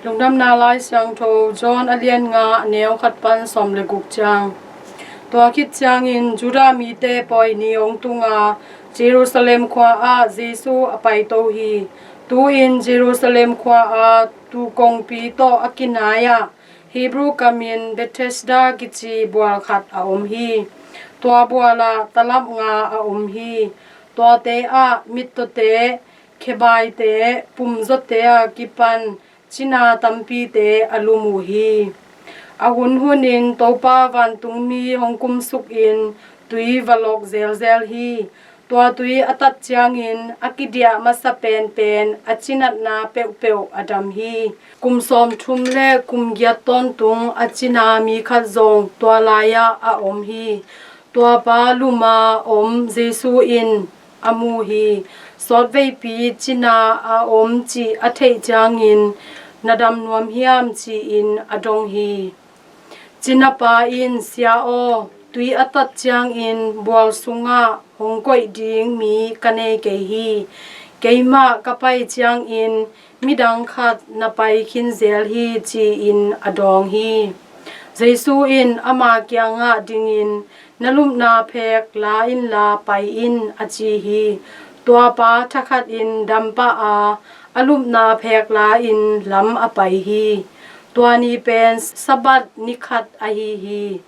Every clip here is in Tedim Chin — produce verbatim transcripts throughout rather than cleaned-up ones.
Lungdamna Lai Siangtho John a lian nga, a neu khat pan sawm le guk ciang. Tua khit ciangin Judah mite pawi ni hong tunga Jerusalem khua ah Jesu a paito hi. Tu-in Jerusalem khua ah tuu kongpi tawh a kinai-ah Hebrew kamin Bethesda kici bual khat a om hi. Tua bualah talap nga a om hi. Tuate ah mittawte, khebaite, pumzawte a kipan cina tampite a lum uh hi. A hunhunin Topa vantungmi hong kumsukin tui va lawk zelzel hi. Tua tui a tat ciangin a kidiah masa penpen a cinatna peuhpeuh a dam hi. Kum sawmthum le kum giat tawntung a cina mi khat zong tua lai-ah a om hi. Tua pa luma om Jesu in a mu hi. Sawtveipi cina a om cih a theih ciangin, "Na dam nuam hiam?" ci-in a dong hi. Cinapa in, "Sia aw, tui a tat ciangin bual sungah hong koih ding mi ka nei kei hi. Keimah ka pai ciangin midang khat na pai khin zel hi," ci-in a dawng hi. Jesu in ama kiangah dingin, "Na lupna phek la inla pai in," a ci hi. Tua pa thakhatin dam pah a, a lupna phek la-in lam a pai hi. Tua ni pen Sabbath ni khat ahi hi.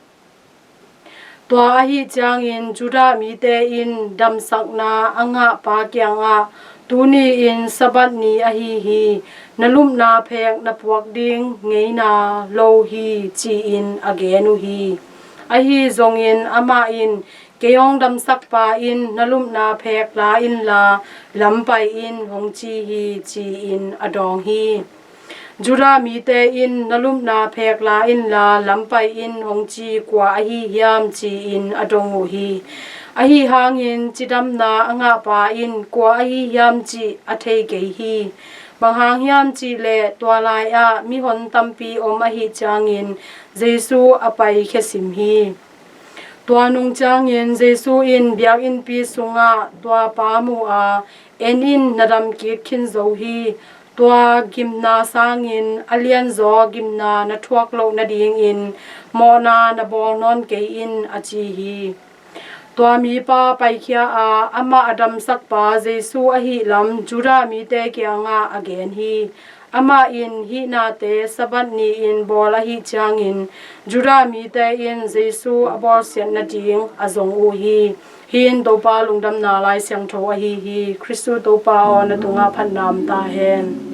Tua ahi ciangin Judah mite in damsakna a ngahpa kiangah, "Tuni in Sabbath ni ahi hi. Na lupna phek na puak ding ngeina lo hi," ci-in a gen uh hi. Ahi zongin amah in, "Kei hong damsakpa in, 'Na lupna phek la inla lam pai in,' hong ci hi," ci-in a dawng hi. Judah mite in, "Na lupna phek la inla lam pai in," hong ci kua ahi hiam, ci-in a dong uh hi. Ahi hangin cidamna a ngahpa in kua ahi hiam cih a thei kei hi. Bang hang hiam cihleh tua lai-ah mihon tampi om ahi ciangin Jesu a paikhia sim hi. Tua nung ciangin Jesu in biakinnpi sungah tua pa mu a, "En in, na dam kik khin zo hi. Tua gimna sangin a lianzaw gimna na thuak loh nadingin mawhna na bawl nawn kei in," a ci hi. Tua mipa paikhia a, amah a damsakpa Jesu ahih lam Judah mite kiangah a gen hi. Amah in hih nate Sabbath ni-in bawl ahih ciangin Judah mite in Jesu a bawlsiat nading a zong uh hi. Hih in Topa lungdamna Lai Siangtho ahi hi. Khristu Topa aw, na tungah phatna om ta hen.